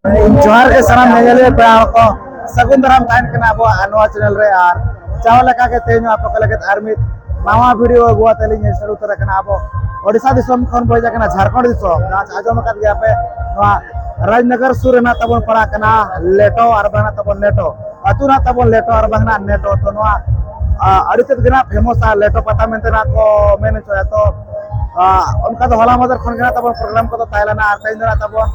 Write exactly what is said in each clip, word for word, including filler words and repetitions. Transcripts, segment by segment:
ᱡᱚᱦᱟᱨ ᱜᱮ ᱥᱟᱱᱟᱢ ᱧᱮᱧᱮᱞᱤᱭᱟᱹ ᱯᱮᱲᱟ ᱦᱚᱲ ᱠᱚ, ᱥᱟᱹᱜᱩᱱ ᱫᱟᱨᱟᱢ ᱛᱟᱦᱮᱱ ᱠᱟᱱᱟ ᱟᱵᱚᱣᱟᱜ ᱱᱚᱣᱟ ᱪᱮᱱᱮᱞ ᱨᱮ᱾ ᱟᱨ ᱪᱟᱣ ᱞᱮᱠᱟ ᱜᱮ ᱛᱮᱦᱮᱧ ᱦᱚᱸ ᱟᱯᱮ ᱠᱚ ᱞᱟᱹᱜᱤᱫ ᱟᱨ ᱢᱤᱫ ᱱᱟᱣᱟ ᱵᱷᱤᱰᱤᱭᱳ ᱟᱹᱜᱩ ᱟᱛᱮ ᱞᱤᱧ ᱥᱮᱴᱮᱨ ᱩᱛᱟᱹᱨ ᱟᱠᱟᱱᱟ᱾ ᱟᱵᱚ ᱳᱰᱤᱥᱟ ᱫᱤᱥᱚᱢ ᱠᱷᱚᱱ ᱵᱚ ᱦᱮᱡ ᱟᱠᱟᱱᱟ ᱡᱷᱟᱲᱠᱷᱚᱸᱰ ᱫᱤᱥᱚᱢ᱾ ᱡᱟᱦᱟᱸ ᱟᱸᱡᱚᱢ ᱟᱠᱟᱫ ᱜᱮᱭᱟ ᱯᱮ, ᱱᱚᱣᱟ ᱨᱟᱡᱽᱱᱚᱜᱚᱨ ᱥᱩᱨ ᱨᱮᱱᱟᱜ ᱛᱟᱵᱚᱱ ᱯᱟᱲᱟᱜ ᱠᱟᱱᱟ ᱞᱮᱴᱚ, ᱟᱨ ᱵᱟᱝ ᱛᱟᱵᱚᱱ ᱱᱮᱴᱚ ᱟᱹᱛᱩ ᱨᱮᱱᱟᱜ ᱛᱟᱵᱚᱱ ᱞᱮᱴᱚ, ᱟᱨ ᱵᱟᱝ ᱱᱮᱴᱚ᱾ ᱛᱚ ᱱᱚᱣᱟ, ᱟ, ᱟᱹᱰᱤ ᱛᱮᱫ ᱜᱮ ᱱᱟᱜ ᱯᱷᱮᱢᱚᱥᱟ ᱞᱮᱴᱚ ᱯᱟᱛᱟ ᱢᱮᱱᱛᱮ ᱱᱟᱜ ᱠᱚ ᱢᱮᱱ ᱦᱚᱪᱚᱭᱟ᱾ ᱛᱚ, ᱟ, ᱚᱱᱠᱟ ᱫᱚ ᱦᱚᱞᱟ ᱢᱟᱫᱷᱮᱨ ᱠᱷᱚᱱ ᱜᱮ ᱱᱟᱜ ᱛᱟᱵᱚᱱ ᱯᱨᱳᱜᱨᱟᱢ ᱠᱚᱫᱚ ᱛᱟᱦᱮᱸ ᱞᱮᱱᱟ, ᱟᱨ ᱛᱮᱦᱮᱧ ᱫᱚ ᱱᱟᱜ ᱛᱟᱵᱚᱱ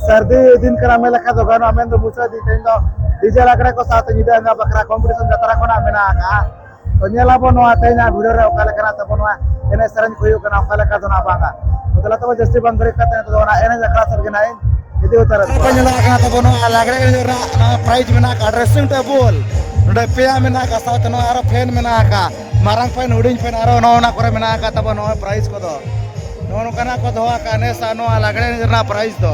ᱥᱟᱹᱨᱫᱤ ᱫᱤᱱ ᱠᱟᱱᱟ ᱢᱮᱱ ᱞᱮᱠᱷᱟᱱ ᱫᱚ ᱜᱟᱱᱚᱜᱼᱟ᱾ ᱢᱮᱱ ᱫᱚ ᱢᱩᱪᱟᱹᱫ ᱫᱤᱱ ᱛᱮᱦᱮᱧ ᱫᱚ ᱰᱤᱡᱮ ᱞᱟᱜᱽᱲᱮ ᱠᱚ ᱥᱟᱶᱛᱮ ᱧᱤᱫᱟᱹ ᱟᱸᱜᱟ ᱵᱟᱠᱷᱨᱟ ᱠᱚᱢᱯᱤᱴᱤᱥᱚᱱ ᱡᱟᱛᱨᱟ ᱠᱚ ᱱᱟᱜ ᱢᱮᱱᱟᱜ ᱟᱠᱟᱫᱼᱟ᱾ ᱛᱚ ᱧᱮᱞ ᱟᱵᱚᱱ ᱱᱚᱣᱟ ᱛᱮᱦᱮᱧᱟᱜ ᱵᱷᱤᱰᱤᱭᱳ ᱨᱮ ᱚᱠᱟ ᱞᱮᱠᱟᱱᱟᱜ ᱛᱟᱵᱚᱱ ᱱᱚᱣᱟ ᱮᱱᱮᱡ ᱥᱮᱨᱮᱧ ᱠᱚ ᱦᱩᱭᱩᱜ ᱠᱟᱱᱟ, ᱚᱠᱟ ᱞᱮᱠᱟ ᱫᱚ ᱱᱟᱜ ᱵᱟᱝᱟ᱾ ᱛᱚ ᱫᱮᱞᱟ ᱛᱚᱵᱮ ᱡᱟᱹᱥᱛᱤ ᱵᱟᱝ ᱜᱷᱟᱹᱲᱤᱡ ᱠᱟᱛᱮ ᱱᱤᱛᱚᱜ ᱫᱚ ᱚᱱᱟ ᱮᱱᱮᱡ ᱟᱠᱷᱲᱟ ᱥᱮᱫ ᱜᱮ ᱱᱟᱜ ᱤᱧ ᱤᱫᱤ ᱩᱛᱟᱹᱨᱮᱫ ᱠᱚᱣᱟ᱾ ᱧᱮᱞᱚᱜ ᱠᱟᱱᱟ ᱛᱟᱵᱚᱱ ᱱᱚᱣᱟ ᱞᱟᱜᱽᱲᱮ ᱮᱱᱮᱡ ᱨᱮᱱᱟᱜ ᱱᱚᱣᱟ ᱯᱨᱟᱭᱤᱡᱽ ᱢᱮᱱᱟᱜ ᱟᱠᱟᱫ, ᱰᱨᱮᱥᱤᱝ ᱴᱮᱵᱩᱞ ᱱᱚᱰᱮ ᱯᱮᱭᱟ ᱢᱮᱱᱟᱜ ᱟᱠᱟᱫ, ᱥᱟᱶᱛᱮ ᱱᱚᱣᱟ ᱟᱨᱚ ᱯᱷᱮᱱ ᱢᱮᱱᱟᱜ ᱟᱠᱟᱫ, ᱢᱟᱨᱟᱝ ᱯᱷᱮᱱ, ᱦᱩᱰᱤᱧ ᱯᱷᱮᱱ, ᱟᱨᱚ ᱱᱚᱜᱼᱚ ᱱᱚᱣᱟ ᱠᱚᱨᱮ ᱢᱮᱱᱟᱜ ᱟᱠᱟᱫ ᱛᱟᱵᱚᱱ ᱱᱚᱣᱟ ᱯᱨᱟᱭᱤᱡᱽ ᱠᱚᱫᱚ᱾ ᱱᱚᱜᱼᱚ ᱱᱚᱝᱠᱟᱱᱟᱜ ᱠᱚ ᱫᱚᱦᱚ ᱟᱠᱟᱫ ᱱᱮᱥ ᱟᱨ ᱱᱚᱣᱟ ᱞᱟᱜᱽᱲᱮ ᱮᱱᱮᱡ ᱨᱮᱱᱟᱜ ᱯᱨᱟᱭᱤᱡᱽ ᱫᱚ᱾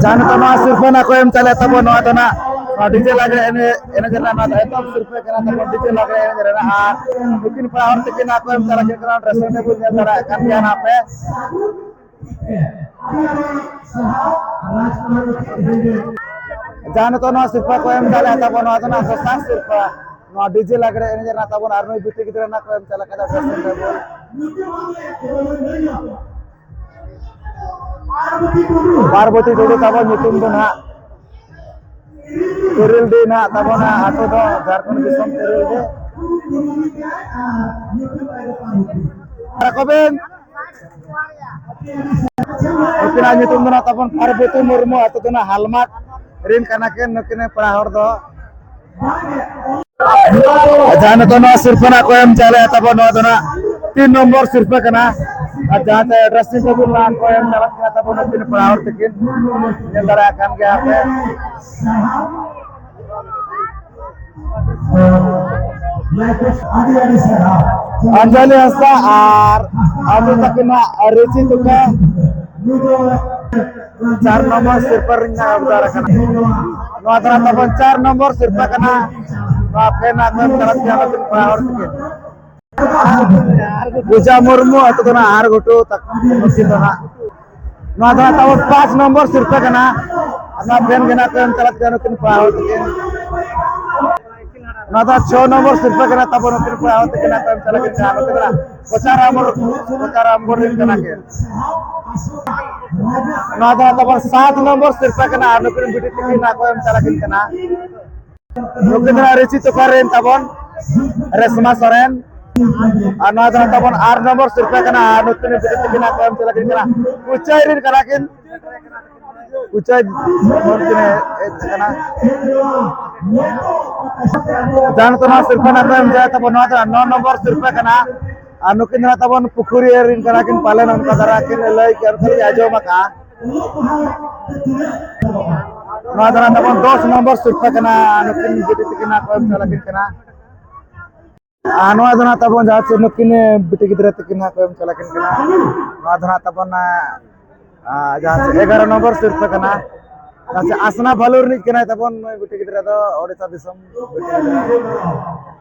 ᱡᱟᱦᱟᱸ ᱱᱤᱛᱚᱜ ᱱᱚᱣᱟ ᱥᱤᱨᱯᱟᱹ ᱱᱟᱜ ᱠᱚ ᱮᱢ ᱪᱟᱞᱮᱫ ᱛᱟᱵᱚᱱ, ᱱᱚᱣᱟ ᱫᱚ ᱱᱟᱜ ᱱᱚᱣᱟ ᱰᱤᱡᱮ ᱞᱟᱜᱽᱲᱮ ᱮᱱᱮᱡ, ᱮᱱᱮᱡ ᱨᱮᱱᱟᱜ ᱱᱚᱣᱟ ᱫᱚ ᱮᱛᱚᱦᱚᱵ ᱥᱤᱨᱯᱟᱹ ᱠᱟᱱᱟ ᱛᱟᱵᱚᱱ, ᱰᱤᱡᱮ ᱞᱟᱜᱽᱲᱮ ᱮᱱᱮᱡ ᱨᱮᱱᱟᱜ᱾ ᱟᱨ ᱱᱩᱠᱤᱱ ᱯᱮᱲᱟ ᱦᱚᱲ ᱛᱟᱹᱠᱤᱱ ᱱᱟᱜ ᱠᱚ ᱮᱢ ᱪᱟᱞᱟᱜ ᱠᱟᱱᱟ, ᱰᱨᱮᱥᱤᱝ ᱴᱮᱵᱤᱞ ᱧᱮᱞ ᱫᱟᱲᱮᱭᱟᱜ ᱠᱟᱱ ᱜᱮᱭᱟ ᱱᱟᱜ ᱯᱮ᱾ ᱡᱟᱦᱟᱸ ᱱᱤᱛᱚᱜ ᱱᱚᱣᱟ ᱥᱤᱨᱯᱟᱹ ᱠᱚ ᱮᱢ ᱪᱟᱞᱮᱫ ᱛᱟᱵᱚᱱ, ᱱᱚᱣᱟ ᱫᱚ ᱱᱟᱜ ᱫᱚᱥᱟᱨ ᱥᱤᱨᱯᱟᱹ, ᱱᱚᱣᱟ ᱰᱤᱡᱮ ᱞᱟᱜᱽᱲᱮ ᱮᱱᱮᱡ ᱨᱮᱱᱟᱜ ᱛᱟᱵᱚᱱ᱾ ᱟᱨ ᱱᱩᱭ ᱵᱤᱴᱤ ᱜᱤᱫᱽᱨᱟᱹ ᱱᱟᱜ ᱠᱚ ᱮᱢ ᱪᱟᱞᱟᱜ ᱠᱟᱱᱟ ᱰᱨᱮᱥᱤᱝ ᱴᱮᱵᱤᱞ᱾ ᱯᱟᱨᱵᱚᱛᱤ ᱴᱩᱰᱩ ᱛᱟᱵᱚᱱ, ᱧᱩᱛᱩᱢ ᱫᱚ ᱱᱟᱦᱟᱜ ᱛᱮᱨᱮᱞ ᱰᱤ ᱱᱟᱦᱟᱜ ᱛᱟᱵᱚᱱ, ᱟᱹᱛᱩ ᱫᱚ ᱡᱷᱟᱲᱠᱷᱚᱸᱰ ᱫᱤᱥᱚᱢ ᱛᱮᱨᱮᱞ ᱰᱤ᱾ ᱨᱟᱠᱚᱵᱮᱱ᱾ ᱱᱩᱠᱤᱱᱟᱜ ᱧᱩᱛᱩᱢ ᱫᱚ ᱱᱟᱦᱟᱜ ᱛᱟᱵᱚᱱ ᱯᱟᱨᱵᱚᱛᱤ ᱢᱩᱨᱢᱩ, ᱟᱹᱛᱩ ᱫᱚ ᱱᱟᱦᱟᱜ ᱦᱟᱞᱢᱟᱴ ᱨᱮᱱ ᱠᱟᱱᱟ ᱠᱤᱱ ᱱᱩᱠᱤᱱ ᱯᱮᱲᱟ ᱦᱚᱲ ᱫᱚ᱾ ᱡᱟᱦᱟᱸ ᱱᱤᱛᱚᱜ ᱱᱚᱣᱟ ᱥᱤᱨᱯᱟᱹ ᱱᱟᱜ ᱠᱚ ᱮᱢ ᱪᱟᱞᱮᱫ ᱛᱟᱵᱚᱱ, ᱱᱚᱣᱟ ᱫᱚ ᱱᱟᱜ ᱛᱤᱱ ᱱᱚᱢᱵᱚᱨ ᱥᱤᱨᱯᱟᱹ ᱠᱟᱱᱟ᱾ ᱟᱨ ᱡᱟᱦᱟᱸ ᱛᱮ ᱰᱨᱮᱥᱤᱝ ᱴᱮᱵᱤᱞ ᱱᱟᱜ ᱠᱚ ᱮᱢ ᱪᱟᱞᱟᱜ ᱠᱟᱱᱟ ᱛᱟᱵᱚᱱ, ᱱᱩᱠᱤᱱ ᱯᱮᱲᱟ ᱦᱚᱲ ᱛᱟᱹᱠᱤᱱ ᱧᱮᱞ ᱫᱟᱲᱮᱭᱟᱜ ᱠᱟᱱ ᱜᱮᱭᱟ ᱯᱮ᱾ ᱟᱹᱰᱤ ᱟᱹᱰᱤ ᱥᱟᱨᱦᱟᱣ᱾ ᱚᱧᱡᱚᱞᱤ ᱦᱟᱸᱥᱫᱟ ᱟᱨ ᱟᱵᱚ ᱛᱟᱹᱠᱤᱱᱟᱜ ᱨᱤᱪᱤ ᱛᱩᱠᱟ᱾ ᱪᱟᱨ ᱱᱚᱢᱵᱚᱨ ᱥᱤᱨᱯᱟᱹ ᱨᱤᱧ ᱚᱵᱫᱟᱨ ᱟᱠᱟᱱᱟ᱾ ᱱᱚᱣᱟ ᱫᱚ ᱛᱟᱵᱚᱱ ᱪᱟᱨ ᱱᱚᱢᱵᱚᱨ ᱥᱤᱨᱯᱟᱹ ᱠᱟᱱᱟ᱾ ᱱᱚᱣᱟ ᱯᱷᱮᱱ ᱟᱠᱚ ᱮᱢ ᱪᱟᱞᱟᱜ ᱠᱟᱱᱟ ᱱᱩᱠᱤᱱ ᱯᱮᱲᱟ ᱦᱚᱲ ᱛᱟᱹᱠᱤᱱ᱾ ᱯᱩᱡᱟ ᱢᱩᱨᱢᱩ, ᱟᱹᱛᱩ ᱫᱚ ᱱᱟᱜ ᱟᱦᱟᱨ ᱜᱷᱩᱴᱩ ᱛᱟᱠᱚ, ᱱᱩᱠᱤᱱ ᱫᱚ ᱱᱟᱜ᱾ ᱱᱚᱣᱟ ᱫᱚ ᱱᱟᱜ ᱛᱟᱵᱚ ᱯᱟᱸᱪ ᱱᱚᱢᱵᱚᱨ ᱥᱤᱨᱯᱟᱹ ᱠᱟᱱᱟ᱾ ᱚᱱᱟ ᱯᱷᱮᱱ ᱜᱮ ᱱᱟᱜ ᱠᱚ ᱮᱢ ᱪᱟᱞᱟᱜ ᱠᱟᱱᱟ ᱱᱩᱠᱤᱱ ᱯᱮᱲᱟ ᱦᱚᱲ ᱛᱟᱹᱠᱤᱱ᱾ ᱱᱚᱣᱟ ᱫᱚ ᱪᱷᱚ ᱱᱚᱢᱵᱚᱨ ᱥᱤᱨᱯᱟᱹ ᱠᱟᱱᱟ ᱛᱟᱵᱚ, ᱱᱩᱠᱤᱱ ᱯᱮᱲᱟ ᱦᱚᱲ ᱛᱟᱹᱠᱤᱱ ᱱᱟᱜ ᱠᱚ ᱮᱢ ᱪᱟᱞᱟᱜ ᱠᱟᱱᱟ᱾ ᱱᱩᱠᱤᱱ ᱫᱚ ᱱᱟᱜ ᱯᱚᱪᱟᱨᱟᱢᱵᱚᱨ, ᱯᱚᱪᱟᱨᱟᱢᱵᱚᱨ ᱨᱮᱱ ᱠᱟᱱᱟ ᱠᱤᱱ᱾ ᱱᱚᱣᱟ ᱫᱚ ᱱᱟᱜ ᱛᱟᱵᱚ ᱥᱟᱛ ᱱᱚᱢᱵᱚᱨ ᱥᱤᱨᱯᱟᱹ ᱠᱟᱱᱟ ᱟᱨ ᱱᱩᱠᱤᱱ ᱵᱤᱴᱤ ᱛᱟᱹᱠᱤᱱ ᱱᱟᱜ ᱠᱚ ᱮᱢ ᱪᱟᱞᱟᱜ ᱠᱤᱱ ᱠᱟᱱᱟ᱾ ᱱᱩᱠᱤᱱ ᱫᱚ ᱱᱟᱜ ᱨᱤᱪᱤ ᱛᱚᱠᱟ ᱨᱮᱱ ᱛᱟᱵᱚᱱ ᱨᱮᱥᱢᱟ ᱥᱚᱨᱮᱱ᱾ ᱟᱨ ᱱᱚᱣᱟ ᱫᱚ ᱱᱟᱜ ᱛᱟᱵᱚᱱ ᱟᱨ ᱱᱚᱢᱵᱚᱨ ᱥᱤᱨᱯᱟᱹ ᱠᱟᱱᱟ᱾ ᱟᱨ ᱱᱩᱠᱤᱱ ᱵᱤᱴᱤ ᱛᱟᱹᱠᱤᱱ ᱱᱟᱜ ᱠᱚ ᱮᱢ ᱪᱟᱞᱟᱜ ᱠᱤᱱ ᱠᱟᱱᱟ᱾ ᱠᱩᱪᱟᱭ ᱨᱮᱱ ᱠᱟᱱᱟ ᱠᱤᱱ᱾ ᱠᱩᱪᱟᱭ ᱦᱚᱲ ᱠᱤᱱ ᱦᱮᱡ ᱟᱠᱟᱱᱟ᱾ ᱡᱟᱦᱟᱸ ᱱᱤᱛᱚᱜ ᱱᱚᱣᱟ ᱥᱤᱨᱯᱟᱹ ᱱᱟᱜ ᱠᱚ ᱮᱢ ᱪᱟᱞᱟᱜ ᱛᱟᱵᱚᱱ, ᱱᱚᱣᱟ ᱫᱚ ᱱᱟᱜ ᱱᱚ ᱱᱚᱢᱵᱚᱨ ᱥᱤᱨᱯᱟᱹ ᱠᱟᱱᱟ᱾ ᱟᱨ ᱱᱩᱠᱤᱱ ᱫᱚ ᱱᱟᱜ ᱛᱟᱵᱚᱱ ᱯᱩᱠᱷᱩᱨᱤᱭᱟᱹ ᱨᱮᱱ ᱠᱟᱱᱟ ᱠᱤᱱ ᱯᱟᱞᱮᱱ, ᱚᱱᱠᱟ ᱫᱷᱟᱨᱟ ᱠᱤᱱ ᱞᱟᱹᱭ ᱠᱮᱜᱼᱟ, ᱚᱱᱠᱟ ᱞᱤᱧ ᱟᱸᱡᱚᱢ ᱟᱠᱟᱜᱼᱟ᱾ ᱱᱚᱣᱟ ᱫᱚ ᱱᱟᱜ ᱛᱟᱵᱚᱱ ᱫᱚᱥ ᱱᱚᱢᱵᱚᱨ ᱥᱤᱨᱯᱟᱹ ᱠᱟᱱᱟ, ᱱᱩᱠᱤᱱ ᱵᱤᱴᱤ ᱛᱟᱹᱠᱤᱱ ᱱᱟᱜ ᱠᱚ ᱮᱢ ᱪᱟᱞᱟᱜ ᱠᱤᱱ ᱠᱟᱱᱟ᱾ ᱟᱨ ᱱᱚᱣᱟ ᱫᱚ ᱱᱟᱜ ᱛᱟᱵᱚᱱ ᱡᱟᱦᱟᱸ ᱪᱮᱫ ᱱᱩᱠᱤᱱ ᱵᱤᱴᱤ ᱜᱤᱫᱽᱨᱟᱹ ᱛᱟᱹᱠᱤᱱ ᱱᱟᱜ ᱠᱚ ᱮᱢ ᱪᱟᱞᱟᱜ ᱠᱤᱱ ᱠᱟᱱᱟ᱾ ᱱᱚᱣᱟ ᱫᱚ ᱱᱟᱜ ᱛᱟᱵᱚᱱ, ᱟᱸ, ᱟᱨ ᱡᱟᱦᱟᱸ ᱪᱮ ᱮᱜᱟᱨᱚ ᱱᱚᱢᱵᱚᱨ ᱥᱤᱨᱯᱟᱹ ᱠᱟᱱᱟ, ᱡᱟᱦᱟᱸ ᱪᱮ ᱟᱥᱱᱟ ᱵᱷᱟᱞᱩ ᱨᱤᱱᱤᱡ ᱠᱟᱱᱟᱭ ᱛᱟᱵᱚᱱ ᱱᱩᱭ ᱵᱤᱴᱤ ᱜᱤᱫᱽᱨᱟᱹ ᱫᱚ, ᱳᱰᱤᱥᱟ ᱫᱤᱥᱚᱢ ᱵᱤᱴᱤ ᱜᱤᱫᱽᱨᱟᱹ᱾